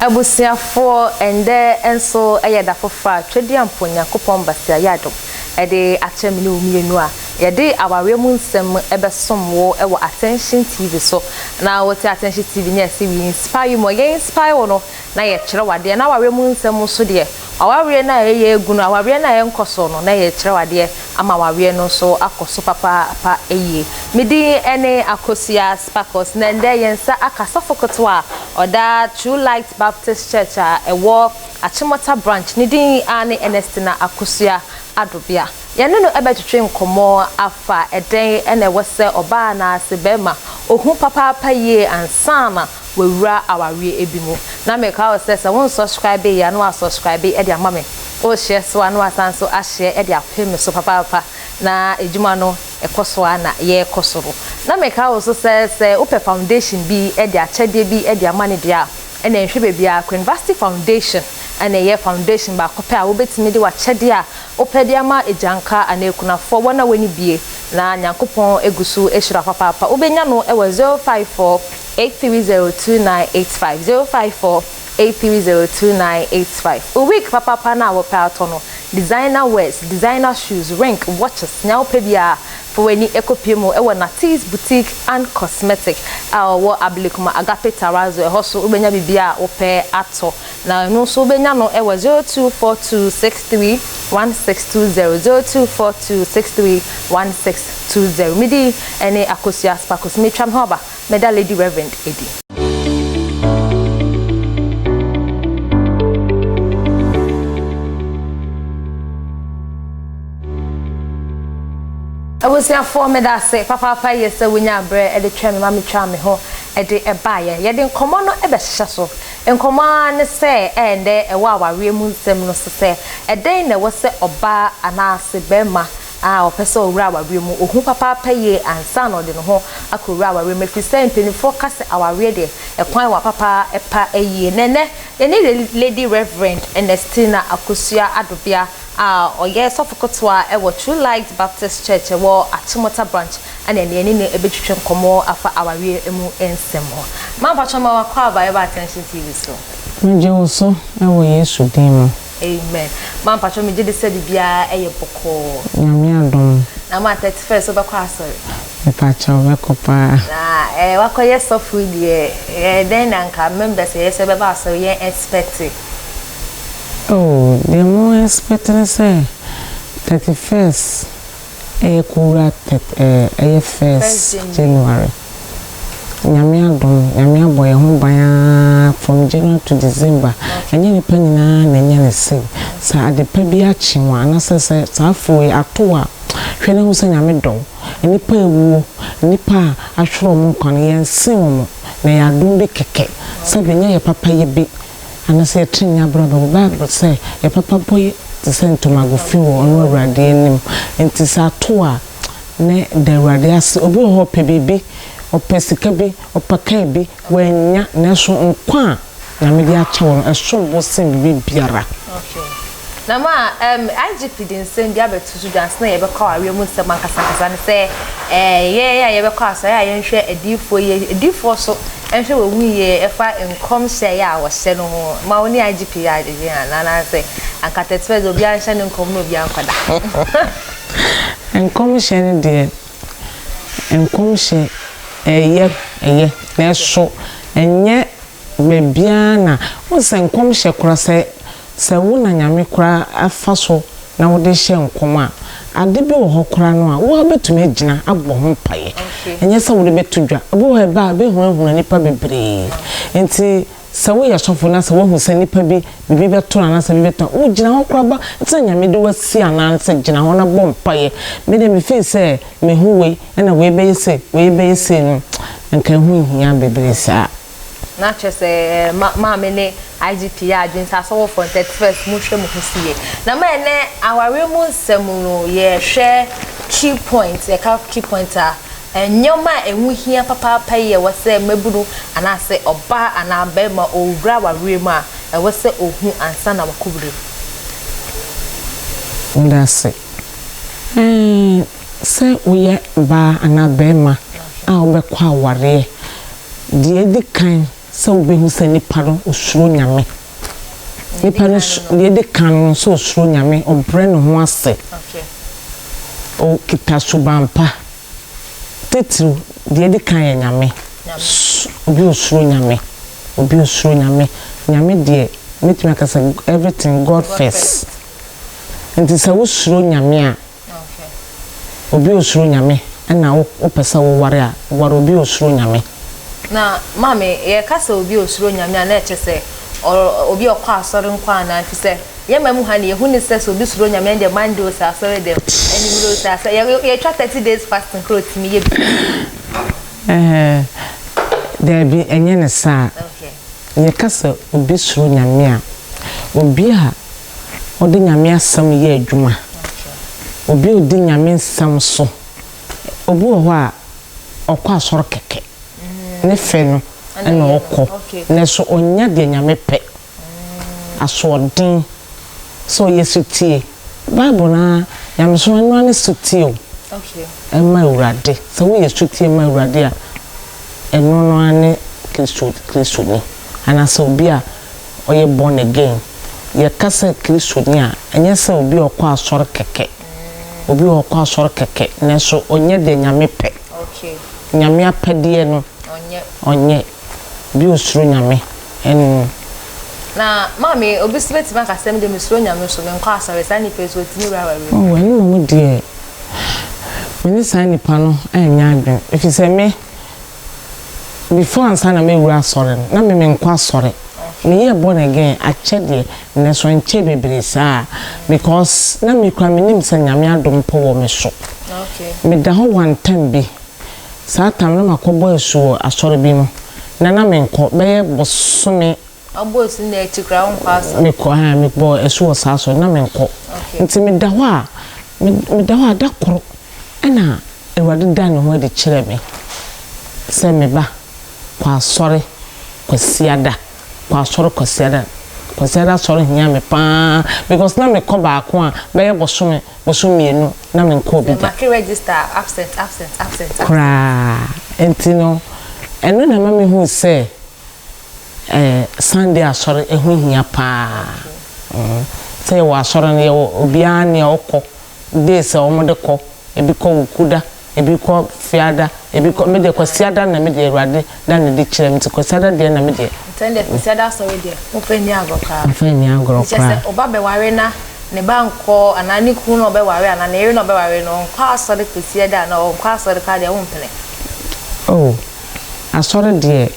Abusuafoɔ, ɛndɛ nso yɛ da foforɔ a Twedeampo Nyankopɔn Basia Yiadom de akyɛ me ne wo mmienu a yɛde awareɛ mu nsɛm bɛsom wo wɔ Attention TV so. Na wote Attention TV ne yɛse we inspire you more, yɛ inspire wo no na yɛkyerɛ wo adeɛ. Na awareɛ mu nsɛm nso deɛ, awareɛ no a ɛyɛ agu no, awareɛ no a ɛnkɔ so no, na yɛkyerɛ wo adeɛ ama awareɛ no nso akɔ so papaapa yie. Me din ne Akosua Sparkles, na ɛndɛ yɛn nsa aka sɔfo ketewa a ɔda True Light Baptist Church a ɛwɔ Achimota Branch, ne din ara ne Ernestina Akosua Adobea. Yɛne no bɛtwetwe nkɔmmɔ afa ɛdɛn na ɛwɔ sɛ ɔbaa anaase barima ɔhu papaapa yie ansa na wawura awareɛ bi mu. Na meka wo sɛ, sɛ wo nsɔskraibe yɛ a na wasɔskraibe de ama me. Wo hyɛ so a na wasan nso ahyɛ de apem me so papaapa. Na adwuma no ɛkɔ so ara na yɛrekɔ so no. Na meka wo nso sɛ, sɛ wopɛ foundation bi de akyɛdeɛ bi de ama no deɛ a, ɛna nhwɛ baabiara, Queenvasti Foundation na ɛyɛ foundation baako pɛ a wobɛtumi de w'akyɛdeɛ a wopɛ de ama agyanka anaa akunafoɔ, wɔn a wɔnni bie, na Nyankopɔn gu so hyira wo papaapa. Wobɛnya no wɔ 054 8302985, 054 8302985. Wo wig papaapa no a wopɛ atɔ no, designer wears, designer shoes, ring, watches, nea wopɛ biara, fa w'ani kɔpue mu wɔ Natees Boutique and Cosmetic a ɔwɔ Ablekuma Agape Terrazzo, ɛhɔ so wobɛnya biribiara a wopɛ atɔ. Na ɛno nso wobɛnya no wɔ 0242631620, 0242631620. Me din ne Akosua Sparkles, metwa me ho aba. Meda Lady Reverend adi. Abusuafoɔ meda ase papaapa yie sɛ wonyaa berɛ de twɛn me ma metwaa me ho de baeɛ. Yɛde nkɔmmɔ no bɛhyehyɛ so. Nkɔmmɔ ara ne sɛ ɛnnɛ ɛwɔ awareɛ mu nsɛm no so sɛ ɛdɛn na ɛwɔ sɛ ɔbaa anaase barima a ɔpɛ sɛ ɔwura awareɛ mu, ɔhu papaapa yie ansa na ɔde ne ho akɔwura awareɛ mu ɛfiri sɛ mpanimfoɔ ka sɛ awareɛ deɛ ɛkwan wɔ papa pa yie. Na ɛnnɛ yɛne Lady Reverend Ernestina Akosua Adobea a ɔyɛ sɔfo ketewa wɔ True Light Baptist Church ɛwɔ Achimota Branch ɛna ɛnnɛ yɛne no ɛbɛtwitwi nkɔmmɔ afa awareɛ mu nsɛm ho. Ma mpakyɛ ma wakɔ aba ɛba Attention TV so. Megye wo so wɔ Yesu din mu. Amen ma mpakyɛw megye di sɛ biribiara yɛ bɔkɔɔ. Nyame adom. Na ma 31st wobɛkɔ asɔre? Mepakyɛw mɛkɔ paa. Na eh wakɔyɛ sɔfo yi deɛ eh dɛn na nka members ɛyɛ sɛ bɛba asɔre yɛn expect? Oh deɛ mo expect ne sɛ 31st Ɛyɛ kowura tɛt ɛɛ ɛyɛ first January Nyame adom Nyame abɔ yɛn ho ban aa from January to December ɛnyɛ nipa nyinaa na anya ne sei sɛ ade pa bi akye wo anasɛ sɛ saa afuo yi ato wo a hwɛ na hu sɛ Nyame dɔ wo nnipa awuo nnipa a ahwere wɔn nkwa no yɛnsen wɔn na ɛyɛ adom bi kɛkɛ sɛbe nyɛ yɛ papa yɛ bi Anaasɛ yɛ trenee abrabɔ mu. Bible sɛ, Yɛ papa bɔ yɛ te sɛ ntomago fi wɔ ɔno Awurade anim. Enti sɛ ato a, ne da Awurade ase. Obi wɔ hɔ ɔpɛ biribi, ɔpɛ sika bi, ɔpɛ kaa bi, wannya, nanso nkwa a Nyame de akyɛ wo no, ɛsom bo sen biribi biara. Okay. Na ma um, IGP de nsɛm bi abɛto so dwa ansa na yɛbɛkɔ awareɛ mu nsɛm ankasa ankasa ne sɛ eh, yɛn a yɛbɛkɔ asɔre a yɛnhwɛ adiyifoɔ yie, adiyifoɔ so nhwɛ wɔn ho yie ɛfa nkɔmhyɛ yɛ a wɔhyɛ no ho. Ma wo ne IGP yɛ adwene anaa anaasɛ anka 31 deɛ obiara nhyɛ ne nkɔm na obiara nkɔda. Nkɔmhyɛ no deɛ, nkɔmhyɛ ɛyɛ, ɛyɛ, nanso ɛnyɛ Baabiara na, wohu sɛ nkɔmhyɛ koraa, sɛ, sɛ wo na Nyame koraa afa so na wode hyɛ nkɔm a, ade bi wɔ hɔ koraa no a, wo ara wobɛtumi agyina abɔ ho mpaeɛ. Ɛnyɛ sɛ wode bɛto dwa. Ebi wɔ hɔ a ɛba a, ɛbɛhunahuna nnipa bebree. Nti sɛ woyɛ sɔfo na sɛ woahu sɛ nnipa bi, biribi bɛto no anaasɛ biribi bɛto no a, wogyina hɔ koraa ba, nti na Nyame de wo asi anan sɛ gyina hɔ na bɔ mpaeɛ. Me deɛ me feel sɛ mehu wei, ɛna wei bɛyɛ sei, wei bɛyɛ sei no, nka ɛho nhia bebree saa. Na kyerɛ sɛ ma maame ne IGP yɛ adwene sɛ asɔfofoɔ no 31st monhwɛ mo ho so yie. Na ma ɛnɛ awareɛ mu nsɛm no yɛhwɛ key point, yɛka key point a nneɛma a ɛho hia papaapa yi ɛwɔ sɛ mmabunu anaasɛ ɔbaa anaa barima ɔwura awareɛ mu a ɛwɔ sɛ ɔhu ansa na wakɔ wura mu. Medase. Ɛɛ sɛ woyɛ baa anaa barima a wobɛkɔ awareɛ Deɛ ɛdi kan, sɛ wobɛhu sɛ nipa no osuro Nyame. Nipa no deɛ edi kan no sɛ osuro Nyame, ɔbrɛ ne ho ase, ɔkita suban pa. Titiriw, deɛ edi kan yɛ Nyame. Obi a osuro Nyame, obi a osuro Nyame. Nyame deɛ, mɛtumi aka sɛ everything God first. Nti sɛ wosuro Nyame a, Obi a osuro Nyame na wopɛ sɛ woware a, ware obi a osuro Nyame. Na maame, yɛka sɛ obi a osuro Nyame a, na ɛkyerɛ sɛ obi a ɔkɔ asɔre nko anaa? Efisɛ yɛn man mu ha no, yɛhu no sɛ sɛ obi suro Nyame a, ɛndeɛ Monday o sɛ asɔre dɛm, anwummere o sɛ asɔre, yɛtwa 30 days fasting koraa otumi yɛ bi. Ɛɛ, daabi, ɛnyɛ ne saa. Yɛka sɛ obi suro Nyame a, obi a ɔde Nyame asɛm yɛ adwuma, obi a ɔdi Nyame nsɛm so. Obi wɔ hɔ a, ɔkɔ asɔre kɛkɛ, ne fɛ no na ɔkɔ, nanso ɔnyɛ deɛ Nyame pɛ. Asoɔden, sɛ ɔyɛ sotie. Bible no ara, nyamesom ɛno ara ne sotie o, ɛma Awurade. Sɛ woyɛ sotie ma Awurade a, ɛno no ara ne Kristo, Kristoni, anaasɛ obi a ɔyɛ born again. Yɛka sɛ Kristoni a, ɛnyɛ sɛ obi a ɔkɔ asɔre kɛkɛ. Obi a ɔkɔ asɔre kɛkɛ nanso ɔnyɛ deɛ Nyame pɛ. Nyame apɛdeɛ no, ɔnyɛ. Obi a ɔsuro Nyame, ɛno. Na maame, obi nso bɛtumi aka sɛ, me deɛ mesuro Nyame nso menkɔ asɔre, saa nipa yi nso ɔtumi wura awareɛ mu? Oh, ɛno mmom deɛ, me ne saa nipa no nyɛ adwene. Ɛfiri sɛ me, Before ansa na mɛwura asɔre no, na me menkɔ asɔre. Meyɛɛ born again akyɛ deɛ, nanso ɛnkyɛɛ bebree saa because na me koraa mennim sɛ Nyame adom mpo wɔ me so. Meda hɔ one time bi, saa time no na makɔbɔ asu wɔ asɔre bi mu, na na menkɔ bɛyɛ bosome. Wabɔ asu no akyi koraa wonkɔ asɔre? Mekɔ, ɛɛ, mebɔɔ asu wɔ saa asɔre no, na menkɔ. Nti meda hɔ a, meda hɔ a, da koro ɛna Awurade daa ne ho adi kyerɛɛ me sɛ, Me ba, kɔ asɔre Kwasiada. Kɔ asɔre Kwasiada. Kwasiada asɔre hia me pa ara because na mekɔ baako a, bɛyɛ bosome, bosome mmienu na menkɔɔ bi da. Sɛ make register a, absent, absent, absent, absent. Koraa. Nti no, ɛno na ɛma mehuu sɛ eh, Sunday asɔre ɛho hia pa ara. Sɛ yɛwɔ asɔre no, yɛwɔ obiara nea ɔkɔ, days a wɔde kɔ. Ebi kɔ Wukuda, ebi kɔ Fiada, ebi kɔ, me deɛ Kwasiada na me deɛ Awurade da no adi kyerɛ me nti Kwasiada deɛ na me deɛ. Nti ɛndeɛ Kwasiada asɔre deɛ momfa nni agorɔ koraa. Momfa nni agorɔ koraa. Nti kyerɛ sɛ ɔba bɛware na ne ba nkɔ anaa ne kunu na ɔbɛware anaa ne yere na ɔbɛware no ɔnkɔ asɔre Kwasiada anaa ɔnkɔ asɔre koraa deɛ wompene? Oh, asɔre deɛ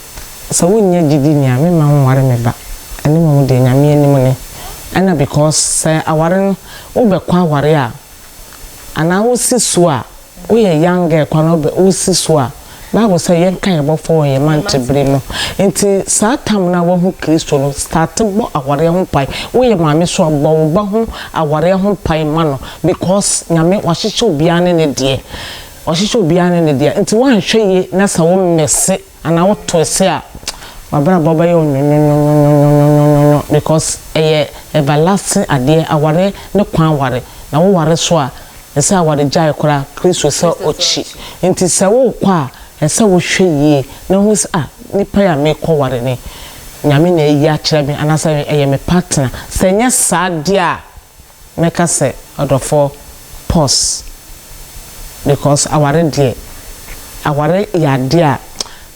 sɛ wonnyɛ gyidini a memma wonware me ba, ɛno mmom deɛ Nyame anim ne, ɛna because sɛ aware no wobɛkɔ aware a anaa wosi so a, woyɛ young girl koraa na wosi so a, Bible sɛ yɛnka yɛn bɔfoɔ wɔ yɛn mmerantebere mu. Nti saa tam no a woahu Kristo no, starte bɔ awareɛ ho mpae. Woyɛ maame nso a, bɔ wo ba ho awareɛ ho mpae ma no because Nyame wahyehyɛ obiara ne ne deɛ. Wahyehyɛ obiara ne ne deɛ. Nti woanhwɛ yie na sɛ wo mese anaa wo to se a, w'abrabɔ bɛyɛ wo nwonwonwonwonwonwonwonwo because ɛyɛ everlasting adeɛ, aware ne kwan ware, na wo ware so a, ɛsɛ aware gyae koraa, Kristo sɛ ɔkyi, nti sɛ wo kɔ a, ɛsɛ wo hwɛ yie na hu sɛ ah nipa yi a me kɔ ware no yi, Nyame na ayi akyerɛ me anaasɛ ɛyɛ me partner, sɛ ɛnyɛ saa deɛ a, Mɛka sɛ ɔdɔfoɔ pause because aware deɛ aware yɛ adeɛ a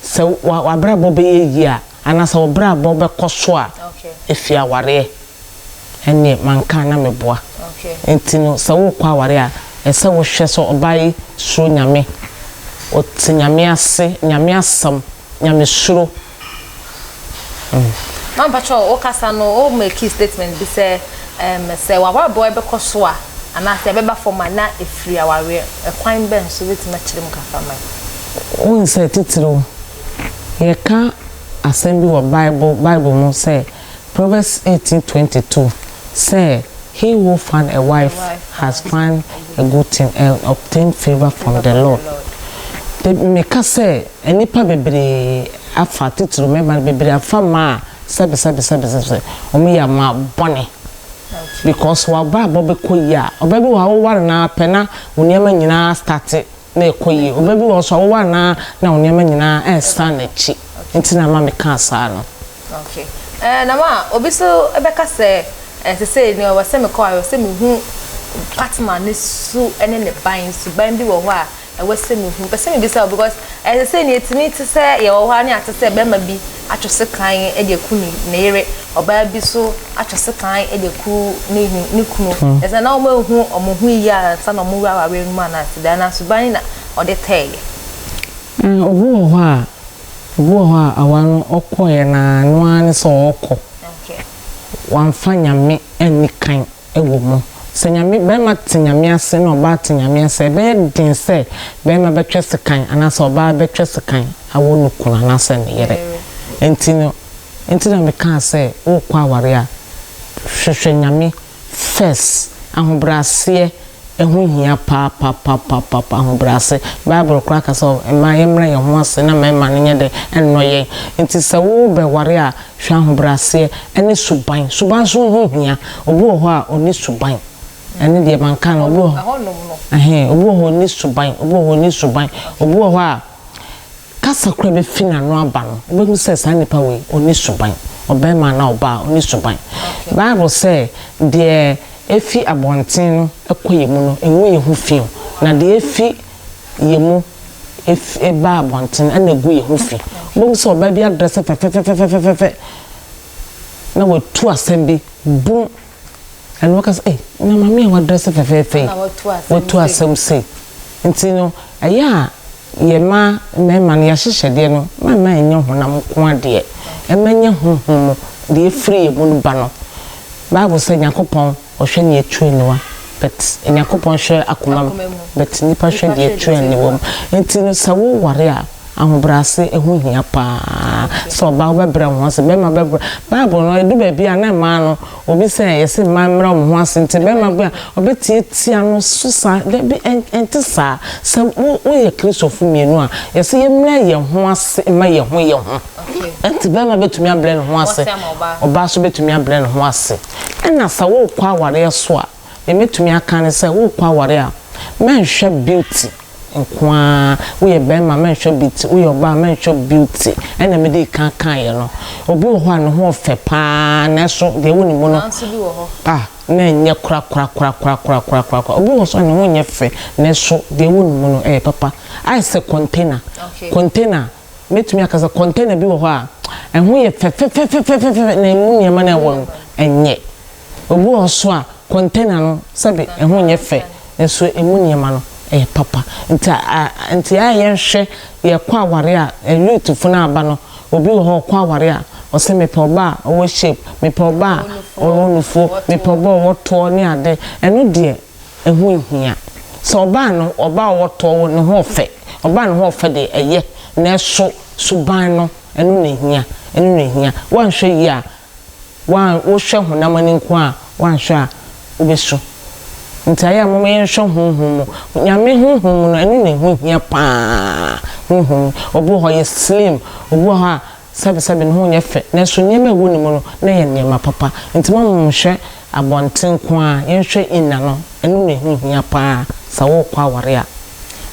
sɛ w'abrabɔ bɛyɛ yie a anaasɛ wo brabɔ bɛkɔ so a ɛfiri awareɛ ɛnneɛ manka a na meboa nti no sɛ worekɔ aware a ɛsɛ wohwɛ sɛ ɔbaa yi suro Nyame ɔte Nyame ase Nyame asɛm Nyamesuro. Ma mpakyɛw wo kasa no wo makii statement bi sɛ ɛɛm sɛ w'abrabɔ ɛbɛkɔ so a anaa sɛ ɛbɛba fam a na ɛfiri awareɛ ɛkwan bɛn so wobɛtumi akyerɛ mu kakra ma yɛn. Wohu sɛ titiriw yɛka asɛm bi wɔ Bible Bible mu sɛ Proverbs 18:22 sɛ he who find a wife has find a good thing and obtain favour from the Lord. Da meka sɛ nnipa bebree afa titiriw mmarima no bebree afa mmaa a sɛbe sɛbe sɛbe sɛbe wɔn yɛ mmaa bɔne because w'abrabɔ bɛkɔ yie a ɔbaa bi wɔ hɔ a woware no ara pɛ na wo nneɛma nyinaa starte na ɛkɔ yie ɔbaa bi wɔ hɔ nso a woware no ara na wo nneɛma nyinaa ɛresan n'akyi. Nti na ama mekaa saa no. Okay. Eh, na ma obi so bɛka sɛ eh, sesei nea ɔwɔ sɛ mekɔ a, ɛwɔ sɛ mehu partner ne su ne ne ban, suban bi wɔ hɔ a ɛwɔ sɛ mehu. Pɛ sɛ mebisa wo because eh, sesei nea ɛtumi te sɛ yɛwɔ hɔ a ne ate sɛ bɛrima bi atwe sekan de aku ne ne yere, ɔbaa bi so atwe sekan de aku ne ne kunu. Ɛsɛ na wɔn ahu wɔn ho yie ansa na wɔn wura awareɛ no mu anaasɛ dɛn, anaa suban na ɔde tɛɛyɛ. Eh, obi wɔ hɔ a, Obi wɔ hɔ a awar no ɔkɔeɛ no ara, no ara ne sɛ ɔɔkɔ. Wamfa Nyame anni kan wɔ mu. Sɛ Nyame, barima te Nyame ase na ɔbaa te Nyame ase a, ɛbɛyɛ den sɛ barima bɛtwɛ sekan anaasɛ ɔbaa bɛtwɛ sekan awɔ ne kunu anaasɛ ne yere. Nti no, nti na mekaa sɛ worekɔ aware a, hwehwɛ Nyame first, ahobrɛaseɛ Ɛho hia paapapapapapa, ahobrɛase. Bible koraa ka sɛ mmaa yɛmmrɛ yɛn ho ase na mmarima no nyɛ dɛn? Nnɔ yɛn. Nti sɛ worebɛware a, hwɛ ahobrɛaseɛ ne suban. Suban nso ho hia. Obi wɔ hɔ a, ɔnni suban. Ɛno deɛ manka no. Obi wɔ hɔ, ɛhɛn, obi wɔ hɔ a ɔnni suban. Obi wɔ hɔ a ɔnni suban. Obi wɔ hɔ a, Kasa koro a ɛbɛfi n'ano aba no, wobɛhu sɛ saa nipa wei, ɔnni suban. Ɔbarima anaa ɔbaa, ɔnni suban. Bible sɛ, Deɛ ɛfi abɔnten no kɔ yɛn mu no, ɛngu yɛn ho fi o, na deɛ ɛfi yɛn mu ba abɔnten no na ɛgu yɛn ho fi. Wobɛhu sɛ ɔbaa bi adrɛse fɛfɛfɛfɛfɛfɛ na watu asɛm bi, bum! Ɛna wɔka sɛ, Ei, na maame a wadrɛse fɛfɛɛfɛ yi, watu asɛm sei. Nti no, ɛyɛ a yɛma mmarima no, yɛahyehyɛdeɛ no, ma mma ɛnyɛ honam nko ara deɛ, ɛma ɛnyɛ honhom mu, deɛ ɛfiri yɛn mu no ba no. Bible sɛ Nyankopɔn ɔhwɛ deɛ ɛtwa aniwa, but Nyankopɔn hwɛ akoma mu, but nnipa hwɛ deɛ ɛtwa aniwa mu. Nti no, sɛ woware a, Ahobrɛase ho hia paa. Sɛ ɔbaa wobɛbrɛ wo ho ase, bɛrima bɛbrɛ. Bible no, ɛdu baabi a na mmaa no, obi sɛ yɛse mmaa mmrɛ wɔn ho ase nti bɛrima bi a ɔbɛtiatia no so saa. Dabi, ɛnte saa. Sɛ wo woyɛ Kristofo mmienu a, yɛse yɛmmrɛ yɛn ho ase mma yɛn ho yɛn ho. Ɛnti bɛrima bɛtumi abrɛ ne ho ase, ɔbaa nso bɛtumi abrɛ ne ho ase. Ɛna sɛ worekɔ awareɛ so a, deɛ mɛtumi aka ne sɛ worekɔ awareɛ a, mɛnhwɛ beauty. nko ara, woyɛ barima mɛnhwɛ beauty, woyɛ ɔbaa mɛnhwɛ beauty, ɛna medii kan kaeɛ no. Obi wɔ hɔ a ne ho ɔfɛ pa ara nanso deɛ ɛwɔ ne mu no, ah, na ɛnyɛ korakorakorakorakorakorakorakora. Obi wɔ hɔ nso a ne ho nyɛ fɛ nanso deɛ ɛwɔ ne mu no ɛyɛ papa. Ayɛ sɛ container, container, mɛtumi aka sɛ container bi wɔ hɔ a ɛho yɛ fɛfɛfɛfɛfɛfɛ na ɛmu nneɛma no a ɛwɔ no ɛnyɛ. Obi wɔ hɔ nso a, container no, sɛbe ɛho nyɛ fɛ, nso emu nneɛma no, ɛyɛ papa. Nti a, nti a yɛnhwɛ, yɛkɔ aware a, youthfo no aba no, obi wɔ hɔ ɔkɔ aware a, ɔse mepɛ ɔba a ɔwɔ shape, mepɛ ɔba a ɔwɔ nufoɔ, mepɛ ɔba a ɔwɔ toɔ ne ade. Ɛno deɛ, ɛho nhia. Sɛ ɔbaa no, ɔbaa a ɔwɔ toɔ, wɔ ne ho ɔfɛ, ɔbaa a ne ho ɔfɛ deɛ, ɛyɛ, nanso suban no, ɛno na ɛhia, ɛno na ɛhia. Woanhwɛ yie a, Woan wohwɛ honam ani nko a, woanhwɛ a, wobɛsu. Nti ayɛ a momma yɛnhwɛ honhom mu. Nyame honhom mu no, ɛno na ɛho hia paa. Honhom mu. Obi wɔ hɔ, ɔyɛ slim. Obi wɔ hɔ a, sɛbesɛbe ne ho nyɛ fɛ, nanso nneɛma a ɛwɔ ne mu no, na ɛyɛ nneɛma papa. Nti momma monhwɛ abɔnten nko ara, yɛnhwɛ inner no. Ɛno na ɛho hia paa sɛ worekɔ aware a.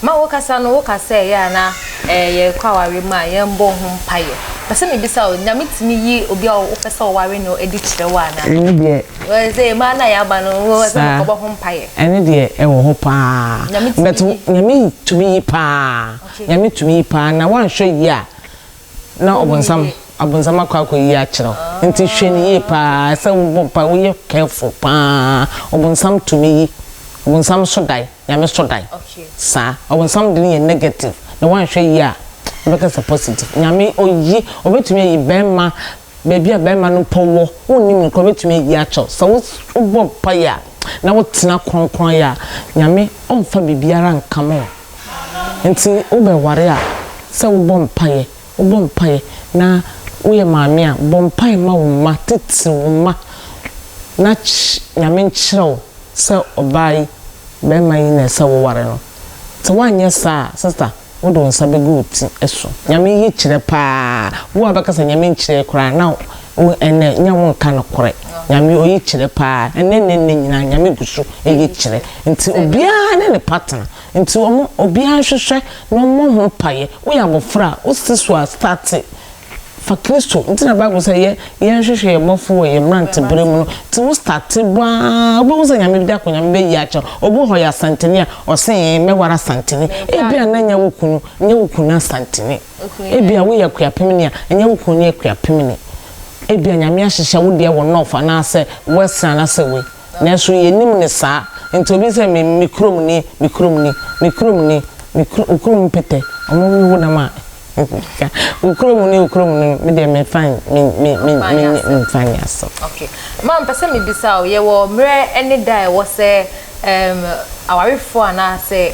Ma wo kasa no wo ka sɛ ɛyɛ a na yɛkɔ awareɛ mu a yɛn bɔ ho mpaeɛ. Pɛ sɛ me bisa wo, Nyame tumi yi obi a wo pɛ sɛ wo ware no adi kyerɛ wo anaa? Ɛno deɛ. Wɔ sɛ mmaa no a yɛaba no wɔ sɛ mekɔ bɔ ho mpaeɛ. Ɛno deɛ ɛwɔ hɔ paa. Nyame tumi yi. But Nyame tumi yi paa. Nyame tumi yi paa na woanhwɛ yie a na ɔbonsam abonsam akɔ akɔyi akyerɛ wo. Nti hwɛ no yie paa sɛ wobɔ mpaeɛ woyɛ careful paa. Ɔbonsam tumi yi. Ɔbonsam so dae. Nyame so dan saa. Ɔbonsam de no yɛ negative na wanhwɛ yie a ɔbɛka sɛ positive. Nyame oyi ɔbɛtumi ayi bɛɛma baabi a bɛɛma no mpo wɔ wonnim no koraa ɔbɛtumi ayi akyɛ wo. Sɛ wo bɔ mpaeɛ a na wo tena kronkron yɛ a Nyame ɔmfa biribiara nkame wo. Nti wo bɛ ware a sɛ wo bɔ mpaeɛ wo bɔ mpaeɛ na wo yɛ maame a bɔ mpaeɛ ma wo mma titiri wo mma na Nyame nkyerɛ wo sɛ ɔbaa yi, barima yi na ɛsɛ woware no. Sɛ woanyɛ saa a, sister, wode wo nsa bɛgu wo ti so. Nyame yi kyerɛ paa. Wo a wobɛka sɛ Nyame nkyerɛɛ koraa na wo ɛnɛ nyɛ wo nka nokorɛ. Nyame oyi kyerɛ paa. Ɛnɛ nnɛ nnɛ nyinaa Nyame gu so yi kyerɛ. Nti obiara ne ne partner. Nti wɔn obiara nhwehwɛ na ɔmmɔ ho mpaeɛ. Woyɛ abɔfra a, wosi so a, starte. Fa Kristo. Nti na Bible sɛ yɛ yɛnhwehwɛ yɛn Bɔfo wɔ yɛn mmerantebere mu no. Nti wo starte bɔ ara, wobɛhu sɛ Nyame da koro Nyame bɛyi akyerɛ wo. Obi wɔ hɔ ɔyɛ Asanteni a, ɔse ee mɛware Asanteni. Ebia na nyɛ wo kunu, nyɛ wo kunu Asanteni. Ebia woyɛ Akuapemni a, nyɛ wo kunu ne Akuapemni. Ebia Nyame ahyehyɛ wo deɛ wɔ North anaasɛ Western anaasɛ wei. Nanso yɛnnim no saa. Nti obi sɛ me me kurom ni, me kurom ni, me kurom ni, me kuro wo kurom mpetɛ, ɔmo we wo nam a wo kurom ni wo kurom ni me deɛ me fa me me me me me fa nyɛ asɛm. Okay. Ma mpɛ sɛ mebisa o, yɛwɔ mmerɛ ne da a ɛwɔ sɛ um, awarefoɔ anaasɛ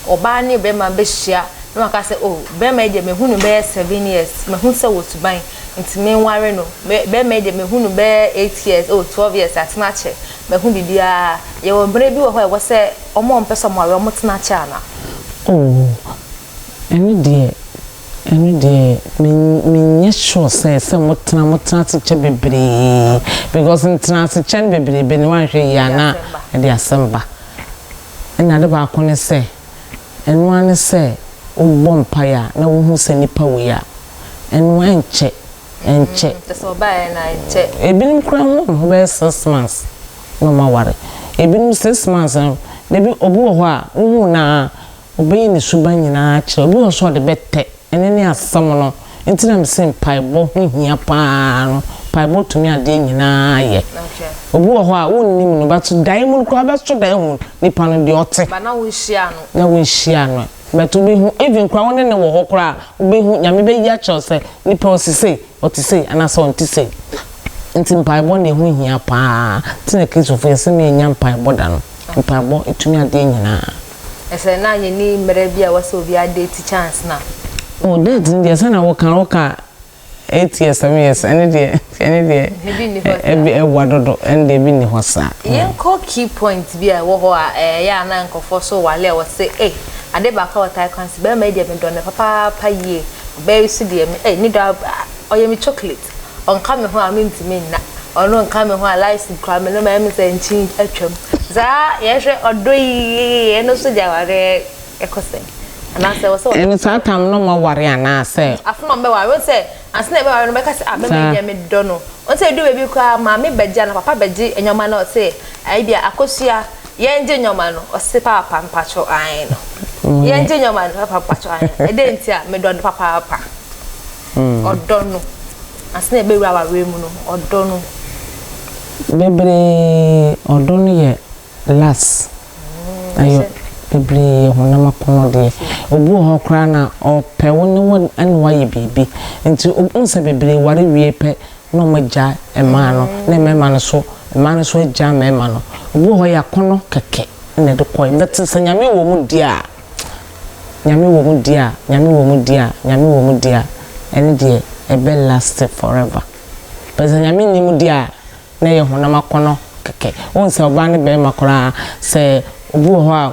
ɔbaa ne bɛrima bɛhyia na waka sɛ oh, bɛrima yi deɛ mahu no bɛyɛ 7 years, mahu sɛ wɔ suban nti menware no. Bɛrima yi deɛ mahu no bɛyɛ 8 years, oh, 12 years, atena akyɛ, mahu biribiara. Yɛwɔ mmerɛ bi wɔ hɔ a ɛwɔ sɛ ɔmo a ɔmpɛ sɛ ɔmo aware ɔmo tena akyɛ anaa? Oh, ɛno deɛ menyɛ sure sɛ motena ase kyɛ bebree, because ntena ase kyɛ no bebree no, woanhwɛ yie a na ɛde asɛm ba. Ɛna ade baako ne sɛ, ɛno ara ne sɛ wobɔ mpaeɛ a na wohu sɛ nipa wei a, ɛno ɛnkyɛ. Kyɛ sɛ ɔbaeɛ na ɛnkyɛ. Ebinom koraa ho wɔn ho bɛyɛ 6 months na ɔmo aware. Ebinom 6 months no, ebi obi wɔ hɔ a wohu naa ɔbɛyi ne suban nyinaa kyerɛ. Obi wɔ so a ɔde bɛtɛ. Ɛne ne asɛm no. Nti na mese mpaebɔ ho hia paa no. Mpaebɔ tumi adeɛ nyinaa yɛ. Obi wɔ hɔ a wonnim no, but dan mu no koraa wobɛso dan hu nipa no deɛ ɔte. Ba na wonhyia no. Na wonhyia no. But wobɛhu, even koraa wo ne ne wɔ hɔ koraa, wobɛhu, Nyame bɛyi akyerɛ wo sɛ nipa ɔsi sei, ɔte sei anaasɛ ɔnte sei. Nti mpaebɔ na ɛho hia paa. Nti na Kristofo yɛsɛ ma yɛnya mpaebɔ da no. Mpaebɔ ɛtumi adeɛ nyinaa. Ɛsɛ na yɛni mmerɛ bi a ɛwɔ sɛ obi adate chance na. Oh, date no deɛ, sɛnea woka 8 years, 7 years, ɛne deɛ Ebi nni hɔ saa. Ɛbi ɛwa dodo, ɛne deɛ ebi nni hɔ saa. Yɛnkɔ key point bi a ɛwɔ hɔ a ɛyɛ a na nkurɔfoɔ so wale a wɔse ei, ade baako a wɔtae kwan sɛ bɛrima yi deɛ medɔ no papaapa yie, ɔbaa yi so deɛ me ei ne dɔ ɔyɛ me chocolate, ɔnka me ho a mentumi nna, ɔno nka me ho a life koraa me no ma ɛmi sɛ nkyin atwam saa. Yɛhwɛ ɔdɔ yi, ɛno nso de awareɛ ɛkɔ sɛn anaasɛ wɔ sɛ Ɛno saa tam no ma ware anaasɛ? Afo na ɔbɛware wɔn sɛ ansa na ɛbɛware no, bɛka sɛ ah, bɛrima yi deɛ medɔ no. Wɔn sɛ edu baabi koraa maame bɛgye ana papa bɛgye nneɛma no, ɔsɛ ayi bi a akosua yɛn gye nneɛma no, ɔsɛ paapa mpatsɔ ayi no, yɛn gye nneɛma no, papa mpatsɔ ayi no, ɛdɛ nti a medɔ no papaapa. Ɔdɔ no ansa na ɛbɛwura awareɛ mu no, ɔdɔ no. Bebree ɔdɔ no yɛ last, ɛyɛ bebree yɛ honam akɔnnɔ deɛ. Obi wɔ hɔ koraa na ɔpɛ wo ne wo ɛne wayɛ biribi, nti wohu sɛ bebree ware wie pɛ na ɔmo agya mmaa no, na mmarima no so, mmaa no so agya mmarima no. Obi wɔ hɔ yɛ akɔnnɔ kɛkɛ na ɛde kɔɛ, but sɛ Nyame wɔ mu deɛ a, Nyame wɔ mu deɛ a, Nyame wɔ mu deɛ a, Nyame wɔ mu deɛ a, ɛne deɛ ɛbɛ last forever. But sɛ Nyame nni mu deɛ a, na ɛyɛ honam akɔnnɔ kɛkɛ. Wohu sɛ ɔbaa ne bɛrima koraa, sɛ obi wɔ hɔ a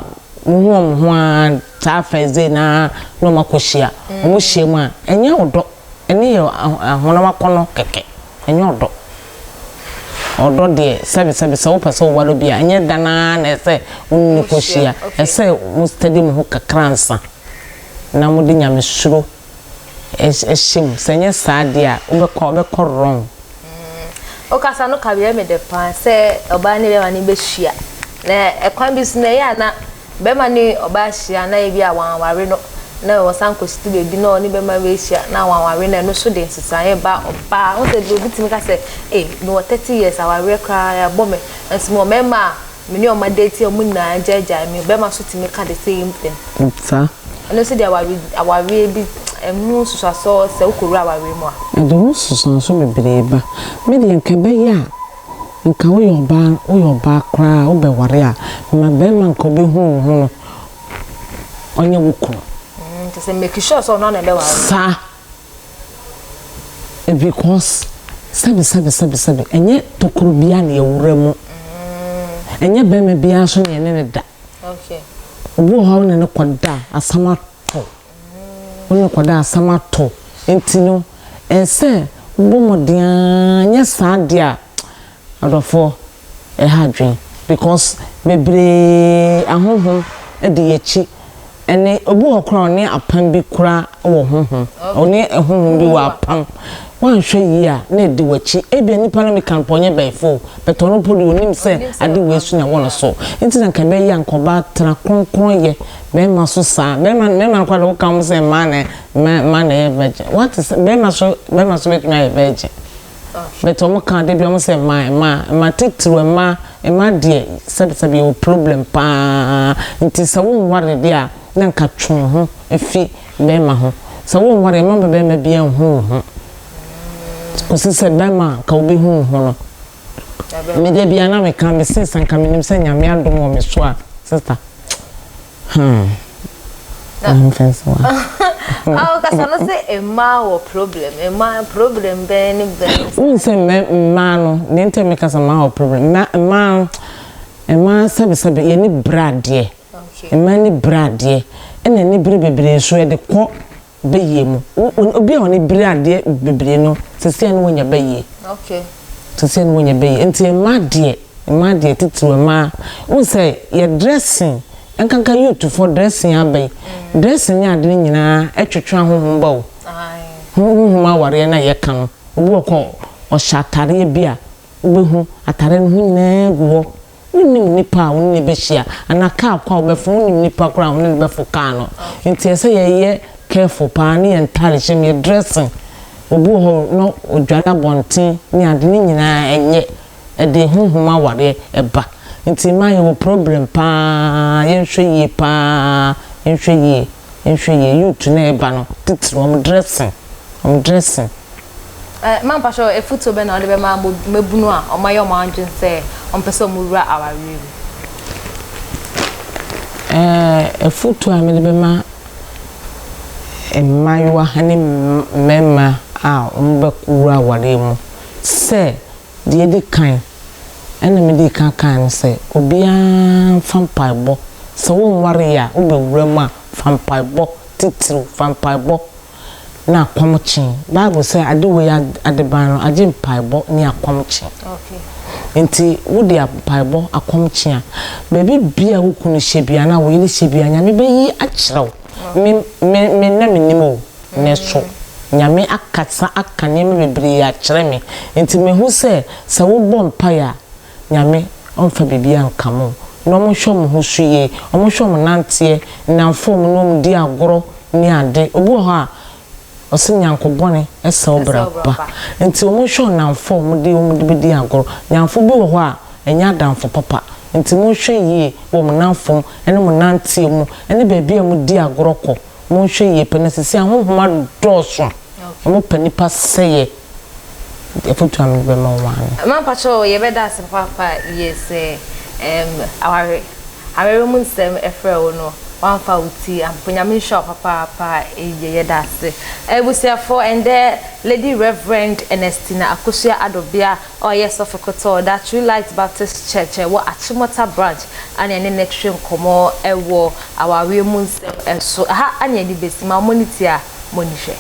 muhu wɔn ho ara saa first day naa na wɔn akɔhyia, wɔn hyia mu a, ɛnyɛ ɔdɔ, ɛne yɛ honam akɔnnɔ kɛkɛ, ɛnyɛ ɔdɔ. Ɔdɔ deɛ, sɛbi sɛbi, sɛ wopɛ sɛ woware bi a, ɛnyɛ da naa na ɛsɛ wo ne no kɔhyia. Ɛsɛ mo study mo ho kakra ansa na mode Nyamesuro ɛhyɛ mu. Sɛ ɛnyɛ saa deɛ a, wobɛkɔ wrong. Wokasa no ka bia me de paa sɛ ɔbaa ne bɛrima ne bɛhyia na ɛkwan bi so na ɛyɛ a na bɛrima ne ɔbaa hyia na ebi a wɔanware no, na wɔsan kɔsi baabi na ɔne bɛrima bɛhyia na wɔanware no, ɛno so de nsesaeɛ ba ɔbaa ho sɛ obi tumi ka sɛ ee, mewɔ 30 years, awareɛ koraa yɛabɔ me nso mewɔ mmarima a me ne ɔma date a ɔmo nyinaa gyaagyae me. Bɛrima so tumi ka the same thing. Saa. Ɛno nso de awareɛ bi ɛmu nsusuasoɔ sɛ wokɔwura awareɛ mu a. Ɛde ho nsusuanso bebree ba. Me deɛ, nka ɛbɛyɛ a nka woyɛ ɔbaa koraa a wobɛware a, ma bɛrima nka wobɛhu wo ho no ɔnyɛ wo kunu. Kyɛ sɛ make sure sɛ ɔno ana ɛbɛware. Saa, because sɛbi sɛbi sɛbi sɛbi, ɛnyɛ tokuro biara na yɛwura mu, ɛnyɛ bɛrima biara nso na yɛne ne da. Obi wɔ hɔ a wo ne no kɔda a, asɛm atɔ wo ne no kɔda a, asɛm atɔ. Nti no ɛsɛ wobɔ mmɔden ara, nyɛ saa deɛ a, adɔfoɔ, ɛha adwene, because bebree ahonhom di yɛkyi. Ɛne obi wɔ koraa a ɔne apam bi koraa wɔ honhom, ɔne honhom bi wɔ apam. Woanhwɛ yie a na adi w'akyi. Ebia nipa no meka mpo ɔnyɛ bɛɛfo o, but ɔno mpo deɛ ɔnim sɛ ade wei so na ɛwɔ no so. Nti na nka ɛbɛyɛ a nka ɔbaa tena kronkron yɛ bɛɛma so saa. Bɛɛma mɛɛma no koraa deɛ woka ho sɛ mmaa na mmaa na ɛyɛ virgin. Woate sɛ bɛɛma so bɛɛma so bɛtumi ayɛ virgin. But ɔmo ka da biara ɔmo sɛ mmaa mmaa mmaa titiriw mmaa mmaa deɛ sɛbi sɛbi yɛwɔ problem paa nti sɛ wo nware deɛ a na nka twe wo ho fi bɛɛma ho sɛ wo nware mma bɛɛma biara nhu wo ho kɔsi sɛ bɛɛma a nka wo bɛhu wo ho no me da biara na meka me se sɛ nka menim sɛ Nyame adom wɔ me so a sister Hmm. Na awo kasa no sɛ mmaa wɔ problem mmaa problem bɛn ne bɛn. Wohu sɛ mmaa no deɛ nti a meka sɛ mmaa wɔ problem mmaa mmaa mmaa sɛbesɛbe yɛn ani bere adeɛ mmaa ani bere adeɛ ɛna ani bere bebree nso yɛde kɔ bayie mu. Obi a ɔne bere adeɛ bebree no, seesei no wanya bayie. Seesei no wanya bayie. Nti mmaa deɛ, mmaa deɛ titiriw mmaa, wohu sɛ yɛ dressing, nkanka youthfoɔ dressing aba yi, dressing ne ade no nyinaa ɛtwetwe ahonhom ba o. Honhom awareɛ no a yɛka no, obi wɔ hɔ ɔhyɛ atareɛ bi a, wobɛhu atareɛ no ho nyinaa gu hɔ. Wonnim nipa a wo ne no bɛhyia anaa kaa ko a wobɛfo, wonnim nipa koraa a wo ne no bɛfo kaa no. Nti ɛsɛ sɛ yɛyɛ careful paa ne yɛn ntadehyɛ mu, yɛn dressing. Obi wɔ hɔ na ɔdware abɔnten ne ade, ne nyinaa ɛnyɛ. Ɛde honhom awareɛ ɛba. Nti mmaa yɛwɔ problem paa, yɛnhwɛ yie paa, yɛnhwɛ yie, yɛnhwɛ yie. Youth no a ɛba no, titiri wɔn dressing, wɔn dressing. Eh, ma mpakyɛw afutuo bɛn na wode bɛma mmabunu a wɔayɛ wɔn adwene sɛ wɔmpɛ sɛ wɔwura awareɛ mu? Eh, afutuo a mede bɛma mmaayewa ne mmarima a wɔbɛwura awareɛ mu sɛ, deɛ ɛdi kan, ɛna medii kan kaeɛ no sɛ, obiara mfa mpaebɔ, sɛ wonwareeɛ a wobɛwura mu a, fa mpaebɔ titiriw, fa mpaebɔ na akɔmkye. Bible sɛ ade wei adeban no agye mpaebɔ ne akɔmkye. Nti wode mpaebɔ akɔmkye a, baabi bia wo kunu hyɛ bia anaa wo yere hyɛ bia Nyame bɛyi akyerɛ wo. Me me me na mennim o, nɛso Nyame akasa aka nneɛma bebree akyerɛ me. Nti mehu sɛ sɛ wobɔ mpaeɛ a Nyame ɔmfa biribiara nkame wo. Na ɔmo hwɛ ɔmo ho so yie, ɔmo hwɛ ɔmo nanteɛ, nnamfo a ɔmo ne ɔmo di agorɔ ne ade. Obi wɔ hɔ a, ɔse nyanko bɔne sɛe wo bra pa. Nti ɔmo nhwɛ ɔnamfo a ɔmo de ɔmo de bedi agorɔ. Nyanfo bi wɔ hɔ a, ɛnyɛ adamfo papa. Nti monhwɛ yie wɔ mo namfo mu ne mo nanteɛ mu ne baabi a mo di agorɔ kɔ. Monhwɛ yie pɛ na sisi ahonhom adɔɔso. Ɔmo pɛ nipa sɛeɛ. Nti afotu a mede bɛma wo ara no. Mampakyɛw yɛbɛda ase papaapa yie sɛ ɛɛm aware aware mu nsɛm ɛfrɛ wo no wamfa wo ti ampa Nyame nhyira wo papaapa yie yɛda ase abusuafoɔ ɛndɛ Lady Reverend Ernestina Akosua Adobea a ɔyɛ sɔfo kotɔɔ da True Light Baptist Church ɛwɔ Achimota Branch ana ɛne no twetwe nkɔmɔ ɛwɔ awareɛ mu nsɛm ɛso ɛha ana yɛde bɛsi ma mo ani tie a mo ani hwɛ.